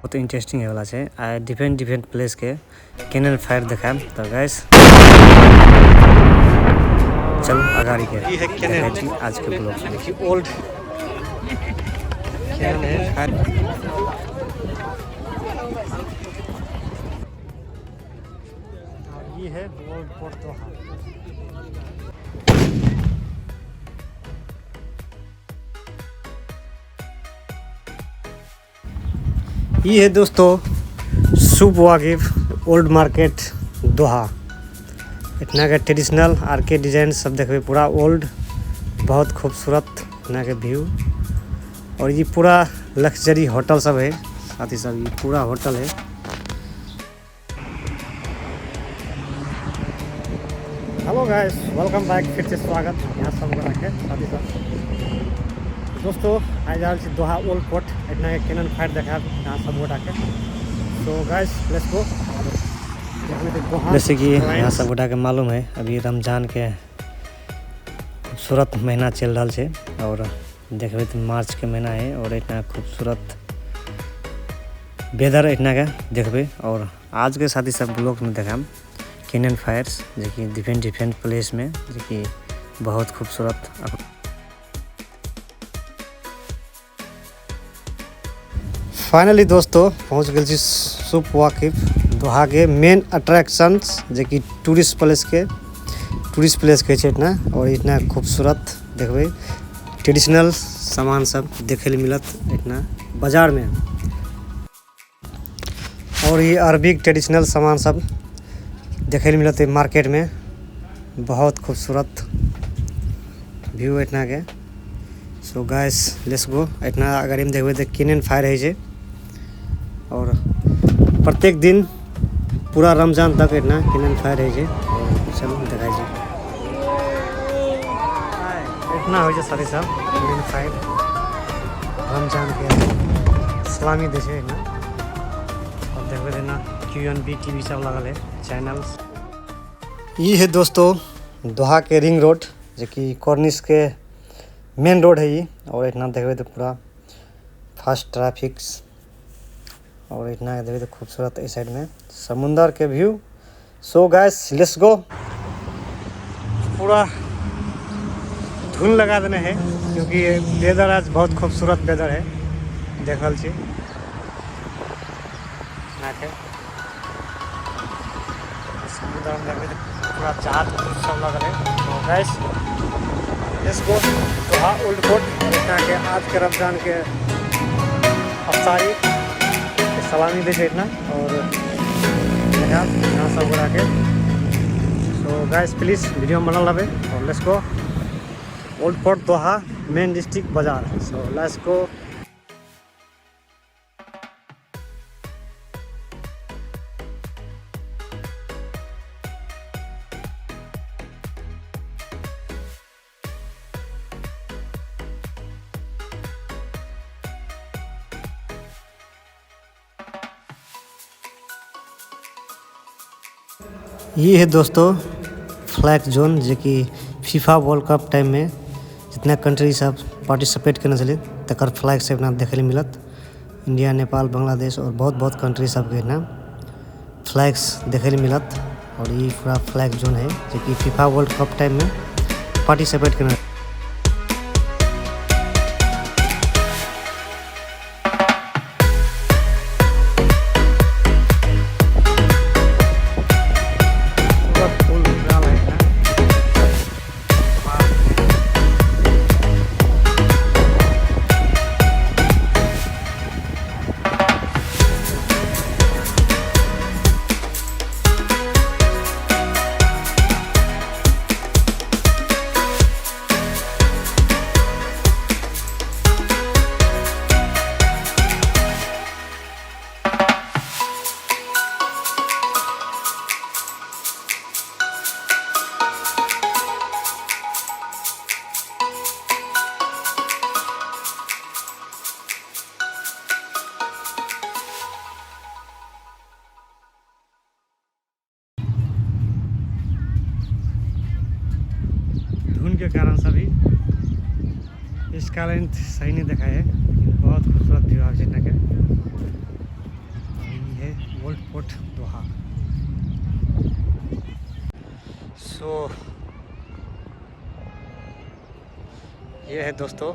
बहुत इंटरेस्टिंग होय वाला छै। आ डिफरेंट डिफरेंट प्लेस के कैनन फायर देखायब। तऽ गाइस चलू अगाड़ी के ई है कैनन। देखै छी आज के ब्लॉग में। देखिए ओल्ड कैनन है फायर। और ये है ओल्ड पोर्ट दोहा। ये है दोस्तों सूक वाकिफ ओल्ड मार्केट दोहा। इतना के ट्रेडिशनल आर के डिजाइन सब देखबे, पूरा ओल्ड बहुत खूबसूरत इतना के व्यू। और ये पूरा लग्जरी होटल सब है, साथ ही सब ये पूरा होटल है। हेलो गाइस, welcome back, फिर से स्वागत यहाँ सब गोटा के। साथ ही साथ दोस्तों आज जा रहल छी दोहा ओल्ड पोर्ट, इतना के कैनन फायर देखायब यहाँ सब गोटा के। So guys let's go. जैसे कि यहाँ सब गोटा के मालूम है अभी रमजान के खूबसूरत महीना चल रहा है और देखबे तो मार्च के महीना है और इतना खूबसूरत वेदर इतना के देखबे। और आज के साथ ही सब ब्लॉग में देखाम कैनन फायर्स, जो कि डिफरेंट डिफरेंट प्लेस में, जो कि बहुत खूबसूरत। फाइनली दोस्तों पहुँच गए छी सूक वाकिफ दोहा के मेन अट्रैक्शन, जो कि टूरिस्ट प्लेस के टूरिस्ट प्लेस कहै छै इतना। और इतना खूबसूरत देखबै ट्रेडिशनल सामान सब देखे ले मिलत इतना बाजार में। और ये अरबिक ट्रेडिशनल सामान सब देखे ले मिलत मार्केट में, बहुत खूबसूरत व्यू इतना के। So guys let's go. इतना अगर हम देखबै तो कैनन फायर है छै और प्रत्येक दिन पूरा रमजान तक इतना कैनन फायर है छै। और चलू देखाइ छी इतना होइ छै साथी सब कैनन फायर रमजान के सलामी दै छै इतना। और देखबै तऽ एना Q N B T V सब लगल है चैनल। ई है दोस्तों दोहा के रिंग रोड, जो कि कॉर्निश के मेन रोड है ये। और इतना देखबै तो पूरा फास्ट ट्रैफिक और इतना देखबै तो खूबसूरत इस साइड में समुंदर के view. So guys let's go. पूरा धुन लगा देने है क्योंकि ये वेदर आज बहुत खूबसूरत वेदर है, देख रहल छी के समुद्र में देखबै तो पूरा जहाज सब लगल है। तो guys let's go Doha old port. इतना के आज के रमजान के अफ्तारी के सलामी दै छै इतना। और देखा यहाँ सब गोटा के। सो गाइस प्लीज वीडियो में बनल रहबै और let's go old port Doha main district बाजार। So let's go. ये है दोस्तों फ्लैग जोन, जो कि फीफा वर्ल्ड कप टाइम में जितना कंट्री सब पार्टिसिपेट करने छलै तकर फ्लैग सब अपना देखे ले मिलत। इंडिया, नेपाल, बांग्लादेश और बहुत बहुत कंट्री सब के ना फ्लैग्स देखे ले मिलत। और ये पूरा फ्लैग जोन है जो कि फीफा वर्ल्ड कप टाइम में पार्टिसिपेट करने। पूरा फूल उगल है ना। धुन के कारण सभी इसका लेंथ सही नहीं दिखाए है, लेकिन बहुत खूबसूरत व्यू आ के। पोर्ट दोहा। सो ये है दोस्तों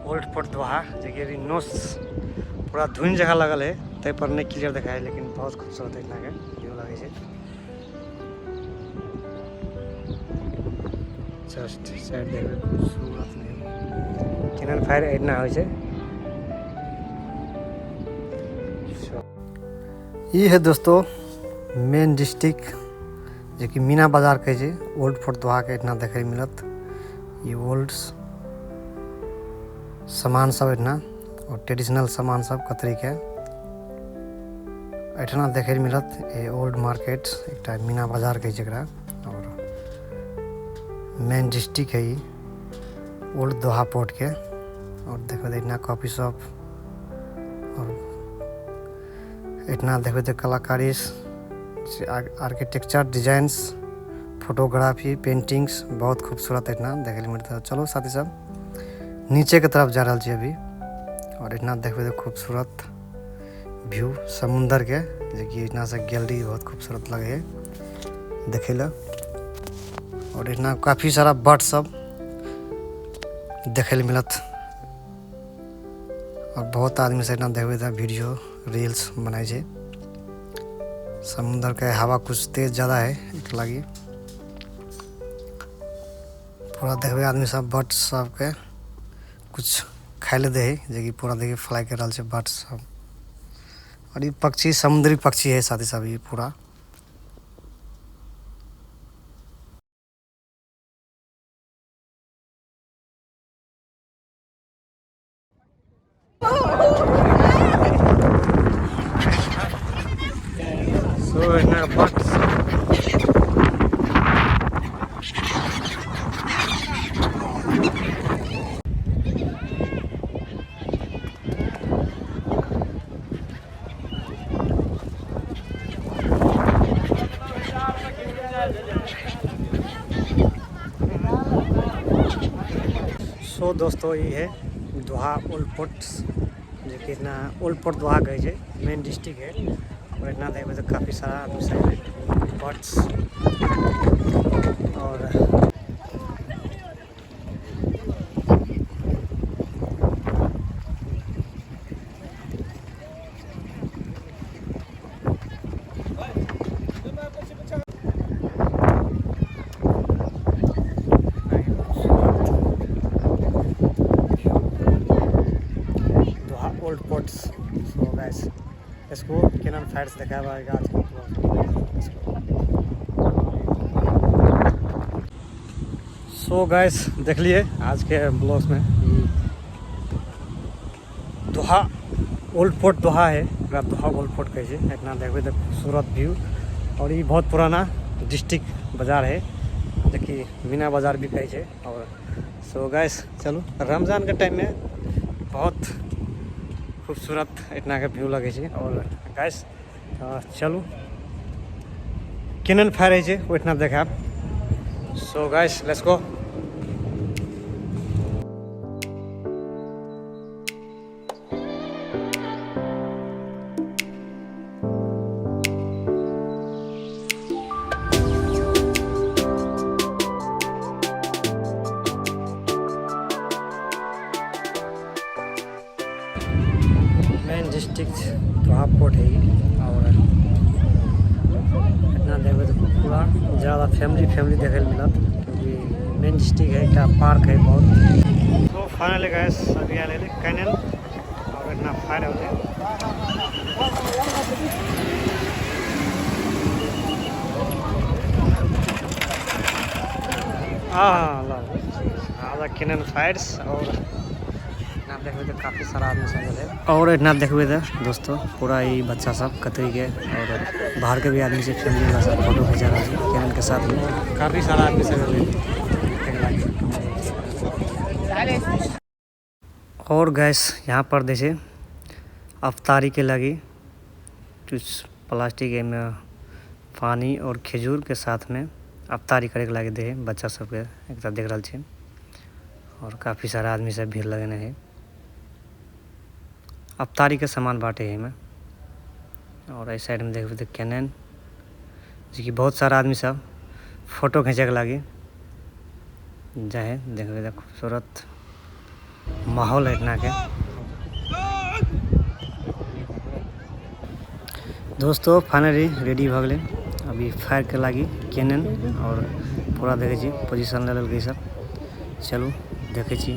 ओल्ड पोर्ट दोहा, जे अभी नोस पूरा धुन जगह लगल है तै पर नहीं क्लियर देखा है, लेकिन बहुत खूबसूरत है इतना के व्यू लगे है। जस्ट साइड देखबे खूबसूरत नहीं कैनन फायर एना होइ छै। ई है दोस्तों मेन डिस्ट्रिक्ट जे कि मीना बाजार कहै छै ओल्ड फोर्ट दोहा के एतना देखै मिलत। ई ओल्ड सामान सब एतना और ट्रेडिशनल सामान सब कतरी के एठना देखै मिलत। ए ओल्ड मार्केट एकटा मीना बाजार कहै छै एकरा और मेन डिस्ट्रिक्ट है ई ओल्ड दोहा पोर्ट के। और देखबै एतना कॉफी शॉप और इतना देखबै तऽ कलाकारी आर्किटेक्चर डिजाइन्स फोटोग्राफी पेंटिंग्स बहुत खूबसूरत इतना देखै लए मिलत। चलो साथी सब नीचे के तरफ जा रहल छी अभी और इतना देखबै तऽ खूबसूरत व्यू समुंदर के, जे कि इतना से गैलरी बहुत खूबसूरत लगे है देखै लए। और इतना काफी सारा बर्ड सब देखै लए मिलत और बहुत आदमी से इतना देखबै तऽ वीडियो रील्स बनाइ छै। समुंदर के हवा कुछ तेज ज्यादा है एक लागी पूरा देखबै आदमी सब बर्ड सबके कुछ खाय ले दे है, जे कि पूरा देखिए फ्लाई कर रहल छै बर्ड सब। और ई पक्षी समुद्री पक्षी है साथी सब ई पूरा। So एना बर्ड सो दोस्तों ये है दोहा ओल्ड पोर्ट, जे कि इतना ओल्ड पोर्ट दोहा कहै छै, मेन डिस्ट्रिक्ट है। और इतना देखबै तऽ काफी सारा आदमी सब बर्ड्स और दोहा ओल्ड पोर्ट्स। सो गाइस इसको कैनन फायर्स दिखाया जाएगा आज के ब्लॉग। सो गाइस देख लिए आज के ब्लॉग में दोहा ओल्ड पोर्ट दोहा है, एकरा दोहा ओल्ड पोर्ट कहै छै। इतना देखबै तऽ खूबसूरत व्यू और ई बहुत पुराना डिस्ट्रिक्ट बाजार है, जे कि मीना बाजार भी कहै छै। और सो गाइस चलू रमजान के टाइम में बहुत खूबसूरत इतना के व्यू लगे छै। और गाइस चलू केनन फायर होइ छै ओहिठिना देखायब। So guys let's go. Main district Doha port है और इतना देखबै तऽ पूरा ज़्यादा फैमिली फैमिली देखै लए मिलत, क्योंकि मेन डिस्ट्रिक्ट है, एकटा पार्क है बहुत। तो फाइनली गाइस अभी आयल है कैनल और इतना फायर होते। हाँ ला कैनल फायर्स और इतना देखबै तऽ काफी सारा आदमी सब है। और इतना देखबै तऽ दोस्तों पूरा ई बच्चा सब कतरी के और बाहर के भी आदमी सब फैमिली वाला सब फोटो खिंचा रहा है कैनल के साथ में। काफी सारा आदमी सब है। और गैस यहाँ पर जैसे अफ्तारी के लगी कुछ प्लास्टिक में पानी और खजूर के साथ में अफ्तारी करे के लगी दे बच्चा सबके एक देख रहा छे। और काफ़ी सारा आदमी सब भीड़ लगने है, अफ्तारी के सामान बांटे है में। और एहि साइडमे देखबै तऽ कैनन, जेकि बहुत सारा आदमी सब फोटो घिचैके लागी जाइ है। देखबै तऽ खूबसूरत माहौल है एतना के। दोस्तों, फाइनली रेडी भऽ गेलै अभी फायर के लागी कैनन और पूरा देखै छी पोजीशन ले लेलकै सब। चलू देखै छी।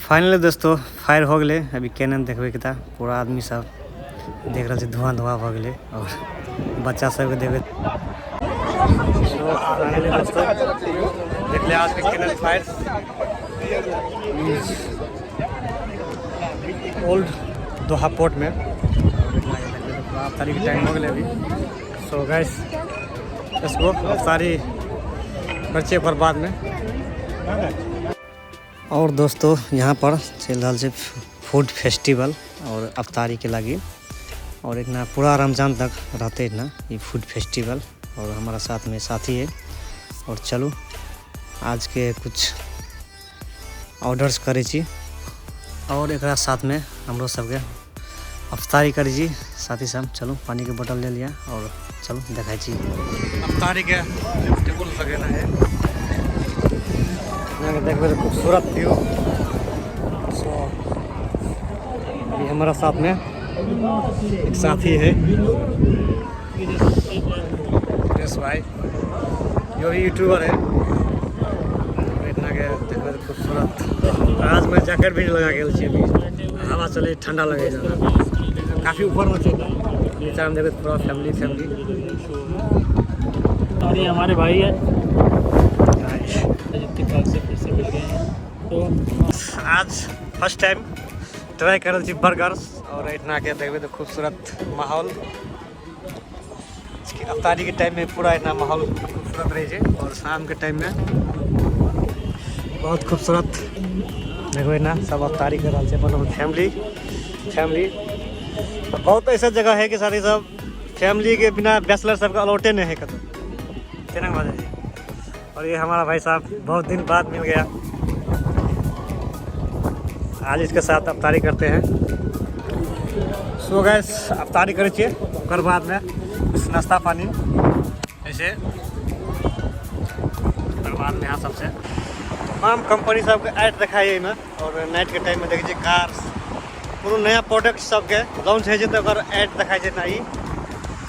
फाइनली दोस्तों, फायर हो गेलै। अभी कैनन देखबै के तऽ पूरा आदमी सब देख रहल छै, धुआं धुआं भऽ गेलै और बच्चा सबके देखबै। फाइनली दोस्तों, देखले आज के कैनन फायर ओल्ड दोहा पोर्ट में। अफ्तारी के टाइम हो गेलै अभी। सो गाइस, let's go, अफ्तारी बच्चे पर बाद में। और दोस्तों, यहाँ पर चल रहा है फूड फेस्टिवल और अफ्तारी के लागी और इतना पूरा रमजान तक रहते इतना ये फूड फेस्टिवल। और हमारा साथ में साथी है और चलू आज के कुछ ऑर्डर्स करै छी और एकरा साथ में हमरो सबके अफ्तारी करै छी साथी सब। चलू, पानी के बोतल ले लिया और चलू देखाइ छी अफ्तारी के टेबुल लगेना है। यहाँ के देखबै तऽ खूबसूरत व्यू। सो अभी हमारा साथ में एक साथी है, यस भाई, जो भी यूट्यूबर है। और इतना के देखबै तऽ खूबसूरत। आज मैं जैकेट भी लगा गेल छी। अभी हवा चले, ठंडा लगे छै। काफी ऊपर में छै, नीचा में देखबै तऽ पूरा फैमिली फैमिली। और ये हमारे भाई है, इत्तेफाक से फिर से मिल गए हैं तो। आज फर्स्ट टाइम ट्राई कर छी बर्गर्स और इतना के देखबै तऽ खूबसूरत माहौल। अफ्तारी के टाइम में पूरा इतना माहौल खूबसूरत रहै छै और शाम के टाइम में बहुत खूबसूरत। देखबै ना, सब अफ्तारी कर रहल छै अपन अपन फैमिली फैमिली। बहुत ऐसा जगह है कि साथी सब फैमिली के बिना बैचलर सबके अलाउटे नहीं है कतौ, तेना भऽ जाइ छै। और ये हमारा भाई साहब बहुत दिन बाद मिल गया। आज इसके साथ अफ्तारी करते हैं। सो गाइस, अफ्तारी करै छियै, ओकर बादमे कुछ नाश्ता पानी ऐसे, ओकर बादमे यहाँ सबसे तमाम कंपनी सबके एड देखाइ एहिमे। और नाइट के टाइममे देखै छियै कार, कोनो नया प्रोडक्ट सबके लॉन्च होइ छै तऽ ओकर एड देखाइ छै ना। ई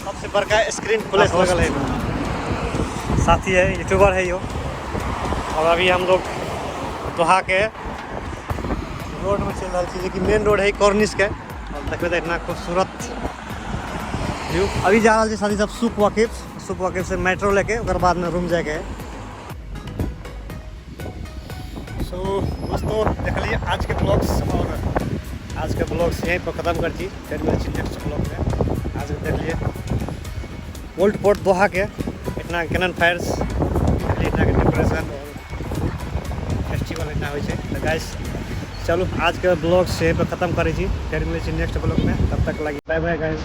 सबसे बड़का स्क्रीन प्लेस लगल है एहिमे। साथी है, यूट्यूबर है यो। और अभी हम लोग दोहा के रोड में चल रहल छी, जेकि मेन रोड है कॉर्निश के। और देखबै तऽ इतना खूबसूरत व्यू। अभी जा रहल छी साथी सब सूक वाकिफ। सूक वाकिफ से मेट्रो लेके ओकर बाद में रूम जाके है। सो दोस्तों, देखलिए आज के ब्लॉग्स और आज के ब्लॉग्स यहीं पर खत्म कर छी। फिर मिलै छी नेक्स्ट ब्लॉग में। आज के देखलिए ओल्ड पोर्ट दोहा के इतना कैनन फायर्स, इतना के डेकोरेशन और फेस्टिवल इतना होइ छै। तऽ गाइस, चलू, आज के ब्लॉग से पर खत्म करै छी। फेर मिलै छी नेक्स्ट ब्लॉग में, तब तक लागी बाय बाय गाइस।